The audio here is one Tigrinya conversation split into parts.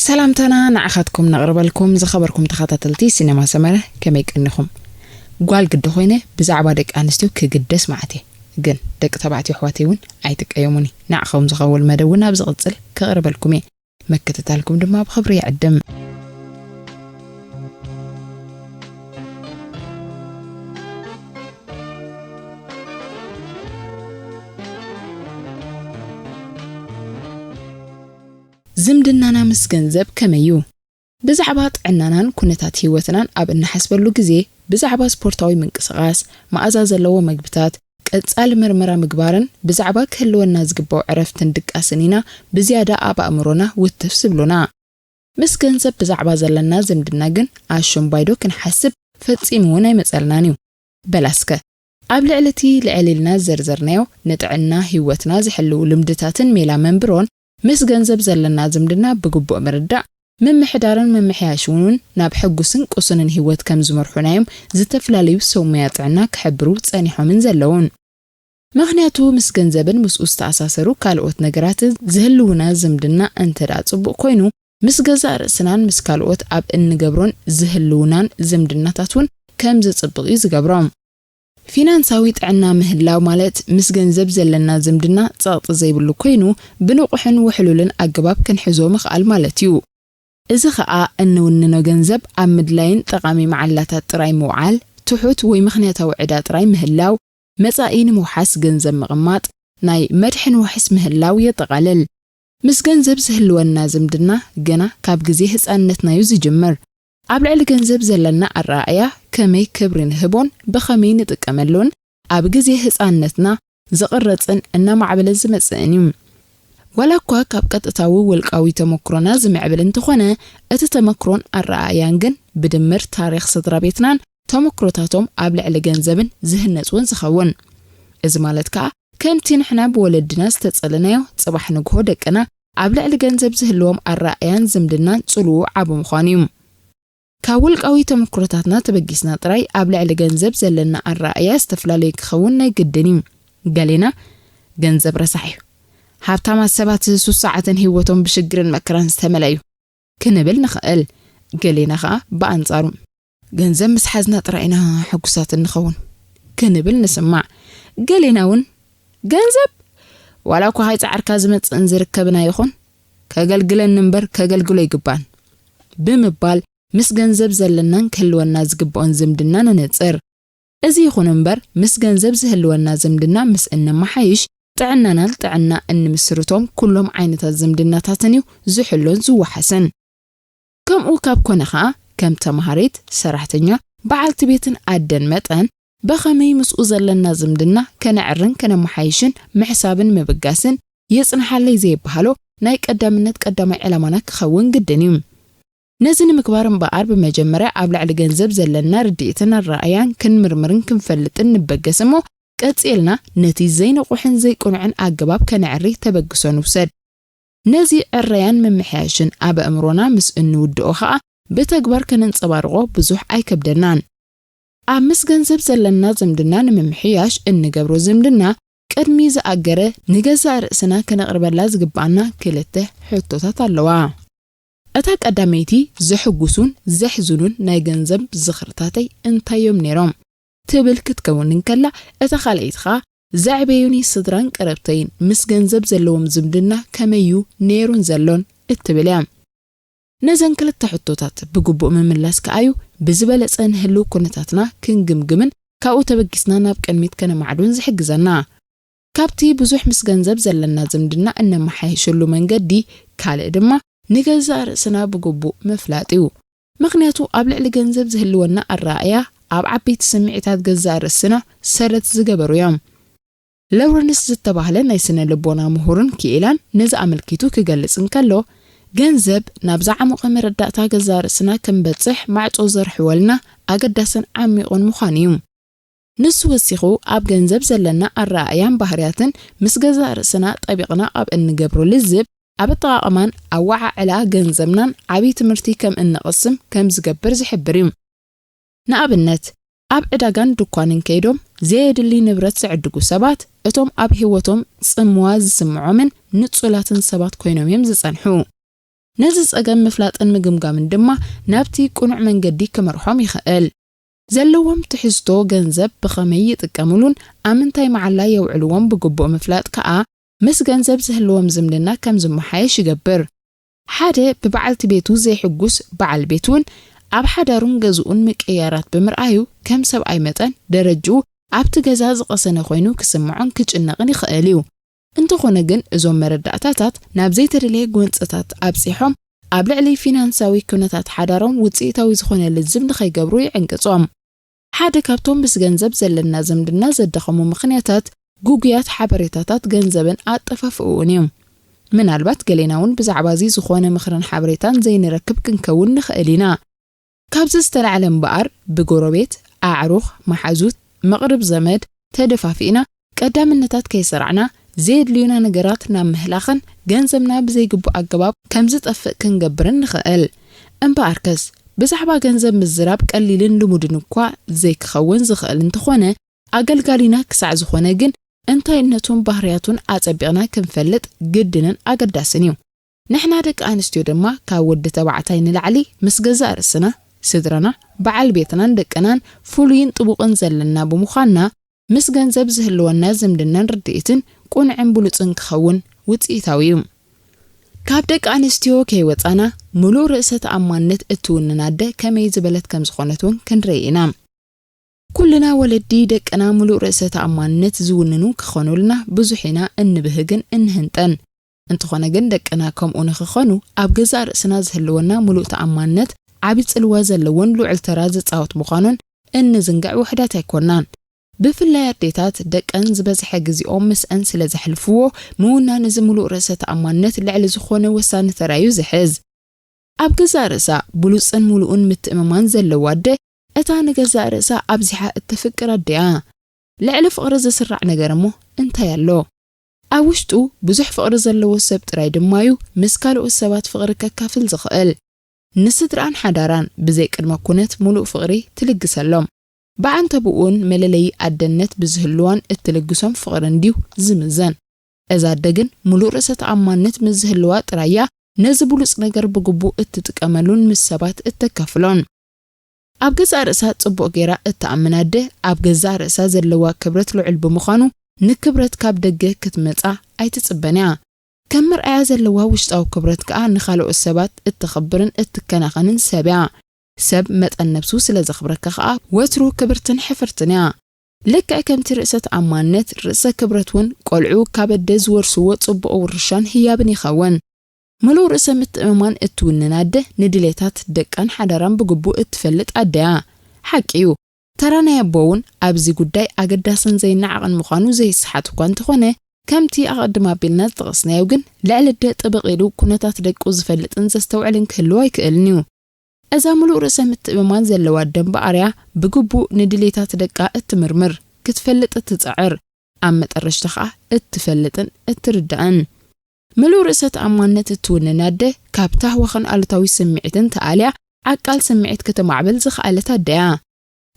ሰላምታና ንዓኻትኩም ነቕርበልኩም፣ ዝኸበርኩም ተኸታተልቲ ሲነማ ሰመረ፣ ከመይ ቀኒኹም? ጓል ግዲ ኮይነ ብዛዕባ ደቂ ኣንስትዮ ክግደስ መዓት እየ። ግን ደቂ ተባዕትዮ ኣሕዋተይ እውን ኣይትቀየሙኒ። ንዓኹም ዝኸውን መደብ እውን ኣብ ዝቕጽል ከቕርበልኩም እየ። ምክትታልኩም ድማ ብኽብሪ ይዕድም። ዝምድናና ምስ ገንዘብ ከመይ እዩ? ብዛዕባ ጥዕናናን ኩነታት ህይወትናን ኣብ እንሓስበሉ ግዜ፣ ብዛዕባ ስፖርታዊ ምንቅስቓስ፣ መኣዛ ዘለዎ መግብታት፣ ቀጻሊ መርመራ ምግባርን ብዛዕባ ክህልወና ዝግባእ ዕረፍትን ድቃስን ኢና ብዝያዳ ኣብ ኣእምሮና ውትፍ ዝብሉና። ምስ ገንዘብ ብዛዕባ ዘለና ዝምድና ግን ኣሽምባይዶ ክንሓስብ ፈጺሙ እውን ኣይመጸልናን እዩ። በላስከ፣ ኣብ ልዕሊ እቲ ልዕል ኢልና ዝዘርዘርናዮ ንጥዕና ህይወትና ዝሕልው ልምድታትን ሜላ መንብሮን፣ ምስ ገንዘብ ዘለና ዝምድና ብግቡእ ምርዳእ፣ ምምሕዳርን ምምሕያሽን እውን ናብ ሕጉስን ቅሱንን ህይወት ከም ዝመርሑና እዮም ዝተፈላለዩ ሰብ ሞያ ጥዕና ክሕብሩ ጸኒሖምን ዘለውን። ምኽንያቱ፣ ምስ ገንዘብን ምስኡ ዝተኣሳሰሩ ካልኦት ነገራትን ዝህልውና ዝምድና እንተ ደኣ ጽቡቕ ኮይኑ፣ ምስ ገዛእ ርእስናን ምስ ካልኦት ኣብ እንገብሮን ዝህልውናን ዝምድናታት እውን ከም ዝጽብቕ እዩ ዝገብሮም። ፊናንሳዊ ጥዕና ምህላው ማለት ምስ ገንዘብ ዘለና ዝምድና ጸቕጢ ዘይብሉ ኮይኑ፣ ብንቑሕን ውሕሉልን ኣገባብ ክንሕዞ ምኽኣል ማለት እዩ። እዚ ኸኣ እንውንኖ ገንዘብ ኣብ ምድላይን ጠቓሚ መዓላታት ጥራይ ምውዓል፣ ትሑት ወይ ምኽንያታዊ ዕዳ ጥራይ ምህላው፣ መጻኢ ንምውሓስ ገንዘብ ምቕማጥ፣ ናይ መድሕን ዋሕስ ምህላው የጠቓልል። ምስ ገንዘብ ዝህልወና ዝምድና ገና ካብ ግዜ ህጻንነትና እዩ ዝጅምር። ኣብ ልዕሊ ገንዘብ ዘለና ኣረኣእያ፣ ከመይ ክብሪ ንህቦን ብኸመይ ንጥቀመሉን፣ ኣብ ግዜ ህጻንነትና ዝቕረጽን እናማዕበለ ዝመጽእን እዩ። ዋላ እኳ ካብ ቀጥታዊ ውልቃዊ ተመክሮና ዝምዕብል እንተኾነ፣ እቲ ተመክሮን ኣረኣእያን ግን ብድምር ታሪኽ ስድራ ቤትናን ተመክሮታቶም ኣብ ልዕሊ ገንዘብን ዝህነጽ እውን ዝኸውን። እዚ ማለት ከኣ፣ ከምቲ ንሕና ብወለድና ዝተጸለናዮ፣ ጽባሕ ንግሆ ደቅና ኣብ ልዕሊ ገንዘብ ዝህልዎም ኣረኣእያን ዝምድናን ጽልውኡ ዓቢ ምዃኑ እዩ። ካብ ውልቃዊ ተመክሮታትና ተበጊስና ጥራይ ኣብ ልዕሊ ገንዘብ ዘለና ኣረኣእያ ዝተፈላለየ ክኸውን ናይ ግድን እዩ። ገሌና፣ "ገንዘብ ረሳሕ እዩ። ሃብታማት ሰባት ሱስ ሰዓትን ህይወቶም ብሽግርን መከራን ዝተመልአ እዩ" ክንብል ንኽእል። ገሌና ኸኣ ብኣንጻሩ፣ "ገንዘብ ምስ ሓዝና ጥራይ ኢና ሕጉሳት እንኸውን" ክንብል ንስማዕ። ገሌና እውን፣ "ገንዘብ ዋላ እኳ ከይጸዓርካ ዝመጽእን ዝርከብን ኣይኹን፣ ከገልግለኒ እምበር ከገልግሎ ኣይግባን" ብምባል፣ ምስ ገንዘብ ዘለናን ክህልወና ዝግብኦን ዝምድና ነነጽር። እዚ ይኹን እምበር፣ ምስ ገንዘብ ዝህልወና ዝምድና ምስ እነመሓይሽ፣ ጥዕናናን ጥዕና እንምስርቶም ኩሎም ዓይነታት ዝምድናታትን እዩ ዝሕሎን ዝወሓስን። ከምኡ ካብ ኮነ ኸኣ፣ ከም ተማሃሪት፣ ሰራሕተኛ፣ በዓልቲ ቤትን ኣደን መጠን፣ ብኸመይ ምስኡ ዘለና ዝምድና ከነዕርን ከነመሓይሽን ምሕሳብን ምብጋስን፣ የጽንሓለይ ዘይበሃሎ ናይ ቀዳምነት ቀዳማይ ዕላማና ክኸውን ግድን እዩ። ነዚ ንምግባር እምበኣር፣ ብመጀመርያ ኣብ ልዕሊ ገንዘብ ዘለና ርድኢትን ኣረኣእያን ክንምርምርን ክንፈልጥን ንበገስ እሞ፣ ቀጺልና ነቲ ዘይንቑሕን ዘይቅኑዕን ኣገባብ ከነዕሪ ተበግሶ ንውሰድ። ነዚ ዕረያን ምምሕያሽን ኣብ ኣእምሮና ምስ እንውድኦ ኸኣ፣ ብተግባር ከነንጸባርቖ ብዙሕ ኣይከብደናን። ኣብ ምስ ገንዘብ ዘለና ዝምድና ንምምሕያሽ እንገብሮ ዝምድና፣ ቅድሚ ዝኣገረ ንገዛእ ርእስና ከነቕርበላ ዝግብኣና ክልተ ሕቶታት ኣለዋ። እታ ቀዳመይቲ፣ "ዘሕጉሱን ዘሕዝኑን ናይ ገንዘብ ዝኽርታተይ እንታይ እዮም ነይሮም?" ትብል ክትከውን እንከላ፣ እታ ካልኣይቲ ኸኣ፣ "ዘዕበዩኒ ስድራን ቀረብተይን ምስ ገንዘብ ዘለዎም ዝምድና ከመይ እዩ ነይሩን ዘሎን?" እትብል እያ። ነዘን ክልተ ሕቶታት ብግቡእ ምምላስ ከኣዩ ብዝበለጸ ንህልው ኩነታትና ክንግምግምን ካብኡ ተበጊስና ናብ ቅድሚት ከነማዕዱን ዝሕግዘና። ካብቲ ብዙሕ ምስ ገንዘብ ዘለና ዝምድና እነመሓይሸሉ መንገዲ ካልእ ድማ ንገዛእ ርእስና ብግቡእ ምፍላጥ እዩ። ምኽንያቱ ኣብ ልዕሊ ገንዘብ ዝህልወና ኣረኣእያ ኣብ ዓበይቲ ስምዒታት ገዛእ ርእስና ሰረት ዝገበሩ እዮም። ሎረንስ ዝተባህለ ናይ ስነ ልቦና ምሁርን ክኢላን ነዚ ኣመልኪቱ ክገልጽ እንከሎ፣ ገንዘብ ናብ ዝዓሞቐ መረዳእታ ገዛእ ርእስና ክንበጽሕ ማዕጾ ዘርሕወልና ኣገዳስን ዓሚቑን ምዃኑ እዩ። ንሱ ወሲኹ፣ ኣብ ገንዘብ ዘለና ኣረኣእያን ባህርያትን ምስ ገዛእ ርእስና ጠቢቕና ኣብ እንገብሮ ልዝብ፣ ኣብ ኣጠቓቕማን ኣወዓዕላ ገንዘብናን ዓብዪ ትምህርቲ ከም እንቐስም ከም ዝገብር ዝሕብር እዩ። ንኣብነት፣ ኣብ ዕዳጋን ድኳንን ከይዶም ዘየድሊ ንብረት ዝዕድጉ ሰባት፣ እቶም ኣብ ህይወቶም ጽምዋ ዝስምዖምን ንጹላትን ሰባት ኮይኖም እዮም ዝጸንሑ። ነዚ ጸገም ምፍላጥን ምግምጋምን ድማ ናብቲ ቅኑዕ መንገዲ ክመርሖም ይኽእል። ዘለዎም ትሕዝቶ ገንዘብ ብኸመይ ይጥቀምሉን ኣብ ምንታይ መዓላ የውዕልዎም ብግቡእ ምፍላጥ ከኣ፣ ምስ ገንዘብ ዝህልዎም ዝምድና ከም ዝመሓየሽ ይገብር። ሓደ ብበዓልቲ ቤቱ ዘይሕጉስ በዓል ቤት እውን ኣብ ሓዳሩን ገዝኡን ምቅያራት ብምርኣዩ፣ ከም ሰብኣይ መጠን ደረጅኡ ኣብቲ ገዛ ዝቐሰነ ኮይኑ ክስምዖን ክጭነቕን ይኽእል እዩ። እንተኾነ ግን፣ እዞም መረዳእታታት ናብ ዘይተደለየ ጎንጽታት ኣብጺሖም፣ ኣብ ልዕሊ ፊናንሳዊ ኩነታት ሓዳሮም ውጽኢታዊ ዝኾነ ልዝብ ንኸይገብሩ ይዕንቅጾም። ሓደ ካብቶም ምስ ገንዘብ ዘለና ዝምድና ዘዳኸሙ ምኽንያታት፣ ግጉያት ሓበሬታታት ገንዘብን ኣጠፋፍኡን እዮም። ምናልባት ገሌና እውን ብዛዕባ እዚ ዝኾነ ምኽርን ሓበሬታን ዘይንረክብ ክንከውን ንኽእል ኢና። ካብዚ ዝተላዕለ እምበኣር፣ ብጎረቤት፣ ኣዕሩኽ፣ መሓዙት፣ መቕርብ ዘመድ ተደፋፊእና፣ ቀዳምነታት ከይሰራዕና፣ ዘየድልዩና ነገራት ናብ ምህላኽን ገንዘብና ብዘይግቡእ ኣገባብ ከም ዝጠፍእ ክንገብርን ንኽእል። እምበኣርከስ፣ ብዛዕባ ገንዘብ ምዝራብ ቀሊልን ልሙድን እኳ ዘይክኸውን ዝኽእል እንተኾነ፣ ኣገልጋሊና ክሳዕ ዝኾነ ግን፣ እንታይነቱን ባህርያቱን ኣጸቢቕና ክንፈልጥ ግድንን ኣገዳስን እዩ። ንሕና ደቂ ኣንስትዮ ድማ፣ ካብ ወዲ ተባዕታይ ንላዕሊ ምስ ገዛእ ርእስና፣ ስድራና፣ በዓል ቤትናን ደቅናን ፍሉይን ጥቡቕን ዘለና ብምዃንና፣ ምስ ገንዘብ ዝህልወና ዝምድናን ርድኢትን ቅኑዕን ብሉጽን ክኸውን ውጽኢታዊ እዩ። ካብ ደቂ ኣንስትዮ ከይወጻና፣ ምሉእ ርእሰ ተኣማንነት እትውንን ኣደ ከመይ ዝበለት ከም ዝኾነት እውን ክንርኢ ኢና። ኩልና ወለዲ፣ ደቅና ምሉእ ርእሰ ተኣማንነት ዝውንኑ ክኾኑልና ብዙሕ ኢና እንብህግን እንህንጠን። እንተኾነ ግን፣ ደቅና ከምኡ ንኽኾኑ፣ ኣብ ገዛእ ርእስና ዝህልወና ምሉእ ተኣማንነት ዓቢ ጽልዋ ዘለዎን ልዑል ተራ ዝጻወት ምዃኑን እንዝንግዕ ውሑዳት ኣይኮናን። ብፍላይ ኣዴታት፣ ደቀን ዝበዝሐ ግዜኦም ምስአን ስለ ዘሕልፍዎ፣ ምውናን እዚ ምሉእ ርእሰ ተኣማንነት ልዕሊ ዝኾነ ወሳኒ ተራ እዩ ዝሕዝ። ኣብ ገዛእ ርእሳ ብሉጽን ምሉእን ምትእምማን ዘለዋ ኣደ፣ እታ ንገዛእ ርእሳ ኣብዚሓ እተፍቅር ኣደ እያ። ልዕሊ ፍቕሪ ዝስራዕ ነገር እሞ እንታይ ኣሎ? ኣብ ውሽጡ ብዙሕ ፍቕሪ ዘለዎ ሰብ ጥራይ ድማ እዩ ምስ ካልኦት ሰባት ፍቕሪ ከካፍል ዝኽእል። ንስድራኣን ሓዳራን ብዘይ ቅድመ ኩነት ምሉእ ፍቕሪ ትልግሰሎም። ብዓንተብኡን መለለዪ ኣደነት ብዝህልዋን እትልግሶም ፍቕሪ እንድዩ ዝምዘን። እዛ ኣደ ግን ምሉእ ርእሰ ተኣማንነት ምስ ዝህልዋ ጥራይ እያ ነዚ ብሉጽ ነገር ብግቡእ እትጥቀመሉን ምስ ሰባት እተካፍሎን። ኣብ ገዛእ ርእሳ ጽቡቕ ጌራ እትኣምን ኣደ፣ ኣብ ገዛእ ርእሳ ዘለዋ ክብረት ልዑል ብምዃኑ፣ ንክብረት ካብ ደገ ክትመጻ ኣይትጽበን እያ። ከም መርኣያ ዘለዋ ውሽጣዊ ክብረት ከኣ ንኻልኦት ሰባት እተኽብርን እትከናኸንን ሰብ እያ። ሰብ መጠን ነብሱ ስለ ዘኽብረካ ከኣ ወትሩ ክብርትን ሕፍርትን እያ። ልክዕ ከምቲ ርእሰ ተኣማንነት፣ ርእሰ ክብረት እውን ቆልዑ ካብ ኣደ ዝወርስዎ ጽቡቕ ውርሻን ህያብን ይኸውን። ምሉእ ርእሰ ምትእምማን እትውንን ኣደ ንድሌታት ደቃን ሓዳራን ብግቡእ እትፈልጥ ኣደ እያ። ሓቂ እዩ፣ ተራ ናይ ኣቦ እውን ኣብዚ ጉዳይ ኣገዳስን ዘይነዓቕን ምዃኑ ዘይስሓት እኳ እንተኾነ፣ ከምቲ ኣቐድም ኣቢልና ዝጠቐስናዮ ግን፣ ልዕሊ ኣደ ጥብቕ ኢሉ ኩነታት ደቁ ዝፈልጥን ዘስተውዕልን ክህልው ኣይክእልን እዩ። እዛ ምሉእ ርእሰ ምትእምማን ዘለዋ ኣደ እምበኣር እያ ብግቡእ ንድሌታት ደቃ እትምርምር፣ ክትፈልጥ እትጽዕር፣ ኣብ መጠረሽታ ኸኣ እትፈልጥን እትርዳእን። ምሉእ ርእሰ ተኣማንነት እትውንን ኣደ፣ ካብ ታህዋኽን ኣሉታዊ ስምዒትን ተኣልያ፣ ዓቃል ስምዒት ከተማዕብል ዝኸኣለት ኣደ እያ።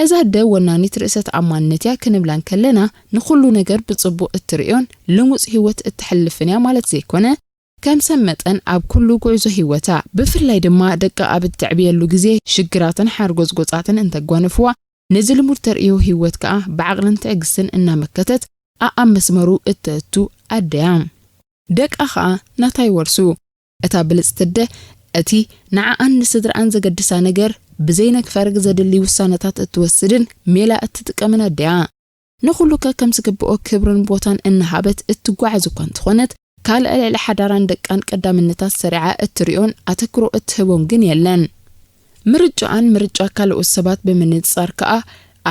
እዛ ኣደ ወናኒት ርእሰ ተኣማንነት እያ ክንብላ እንከለና፣ ንኹሉ ነገር ብጽቡቕ እትርእዮን ልሙጽ ህይወት እተሕልፍን እያ ማለት ዘይኮነ፣ ከም ሰብ መጠን ኣብ ኩሉ ጉዕዞ ህይወታ፣ ብፍላይ ድማ ደቃ ኣብ እተዕብየሉ ግዜ፣ ሽግራትን ሓርጎጽጎጻትን እንተጓነፍዋ፣ ነዚ ልሙድ ተርእዮ ህይወት ከኣ ብዓቕልን ትዕግስትን እናመከተት ኣኣብ መስመሩ እተእቱ ኣደ እያ። ደቃ ኸኣ ናታ ይወርሱ። እታ ብልጽቲ ኣደ፣ እቲ ንዓኣን ንስድራኣን ዘገድሳ ነገር ብዘይነግፈርግ ዘድሊ ውሳነታት እትወስድን ሜላ እትጥቀምን ኣደ እያ። ንኹሉ ከከም ዝግብኦ ክብርን ቦታን እናሃበት እትጓዓዝ እኳ እንተኾነት፣ ካልእ ልዕሊ ሓዳራን ደቃን ቀዳምነታት ሰሪዓ እትሪኦን ኣተክሮ እትህቦን ግን የለን። ምርጫኣን ምርጫ ካልኦት ሰባት ብምንጽጻር ከኣ፣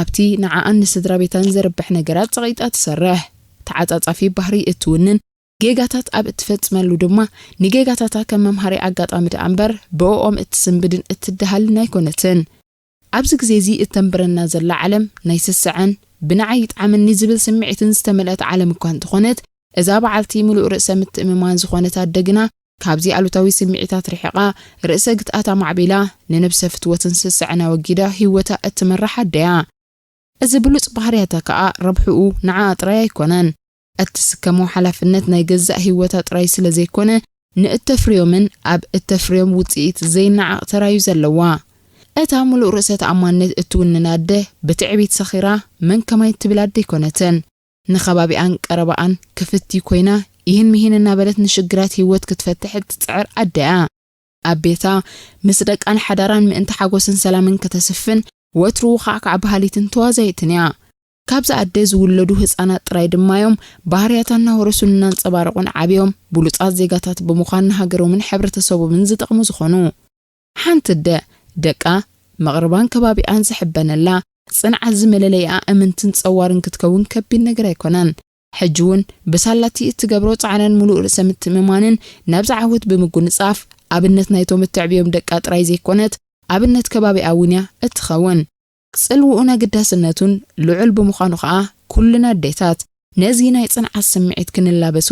ኣብቲ ንዓኣን ንስድራ ቤታን ዘርብሕ ነገራት ጸቒጣ ትሰርሕ። ተዓጻጻፊ ባህሪ እትውንን፣ ጌጋታት ኣብ እትፈጽመሉ ድማ፣ ንጌጋታታ ከም መምሃሪ ኣጋጣሚ ደኣ እምበር፣ ብእኦም እትስንብድን እትደሃልን ኣይኮነትን። ኣብዚ ግዜ እዚ እተንብረና ዘላ ዓለም ናይ ስስዐን ብንዓይ ይጥዓመኒ ዝብል ስምዒትን ዝተመልአት ዓለም እኳ እንተኾነት፣ እዛ በዓልቲ ምሉእ ርእሰ ምትእምማን ዝኾነት ኣደ ግና ካብዚ ኣሉታዊ ስምዒታት ርሒቓ፣ ርእሰ ግትኣት ኣማዕቢላ፣ ንነብሰ ፍትወትን ስስዐን ኣወጊዳ ህይወታ እትመርሕ ኣደ እያ። እዚ ብሉጽ ባህርያታ ከኣ ረብሕኡ ንዓኣ ጥራይ ኣይኮነን። እትስከሞ ሓላፍነት ናይ ገዛእ ህይወታ ጥራይ ስለ ዘይኮነ፣ ንእተፍርዮምን ኣብ እተፍርዮም ውጽኢት ዘይነዓቕ ተራዩ ዘለዋ። እታ ምሉእ ርእሰ ተኣማንነት እትውንን ኣደ፣ ብትዕቢት ሰኺራ መን ከማይ እትብል ኣደ ኣይኮነትን። ንኸባቢኣን ቀረባኣን ክፍቲ ኮይና፣ ይህን ምሂን እናበለት ንሽግራት ህይወት ክትፈትሕ እትጽዕር ኣደ እያ። ኣብ ቤታ፣ ምስ ደቃን ሓዳራን ምእንቲ ሓጎስን ሰላምን ከተስፍን፣ ወትሩ ውኻዕካዕ በሃሊትን ተዋዛይትን እያ። ካብዛ ኣደ ዝውለዱ ህጻናት ጥራይ ድማ እዮም ባህርያታ እናወረሱን እናንጸባረቑን ዓብዮም ብሉጻት ዜጋታት ብምዃን ንሃገሮምን ሕብረተሰቦምን ዝጠቕሙ ዝኾኑ። ሓንቲ ኣደ፣ ደቃ፣ መቕርባን ከባቢኣን ዝሕበነላ፣ ጽንዓት ዝመለለይኣ እምንትን ጸዋርን ክትከውን ከቢድ ነገር ኣይኮነን። ሕጂ እውን ብሳላቲ እትገብሮ ጻዕራን ምሉእ ርእሰ ምትእምማንን ናብዚ ዓወት ብምጉንጻፍ፣ ኣብነት ናይቶም እተዕብዮም ደቃ ጥራይ ዘይኮነት፣ ኣብነት ከባቢኣ እውን እያ እትኸውን። ጽልውኡን ኣገዳስነቱን ልዑል ብምዃኑ ኸኣ፣ ኩልና ኣዴታት ነዚ ናይ ጽንዓት ስምዒት ክንላበሶ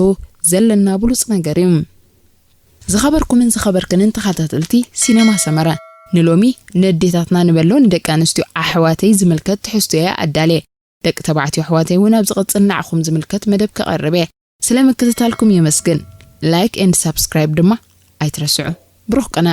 ዘለና ብሉጽ ነገር እዩ። ዝኸበርኩምን ዝኸበርክንን ተኸታተልቲ ሲነማ ሰመረ፣ ንሎሚ ንኣዴታትና ንበሎ ንደቂ ኣንስትዮ ኣሕዋተይ ዝምልከት ትሕዝቶ እየ ኣዳልየ። ደቂ ተባዕትዮ ኣሕዋተይ እውን ኣብ ዝቕጽል ንዓኹም ዝምልከት መደብ ከቐርብ እየ። ስለ ምክትታልኩም የመስግን። ላይክ ኤንድ ሳብስክራይብ ድማ ኣይትረስዑ። ብሩኽ ቅነ።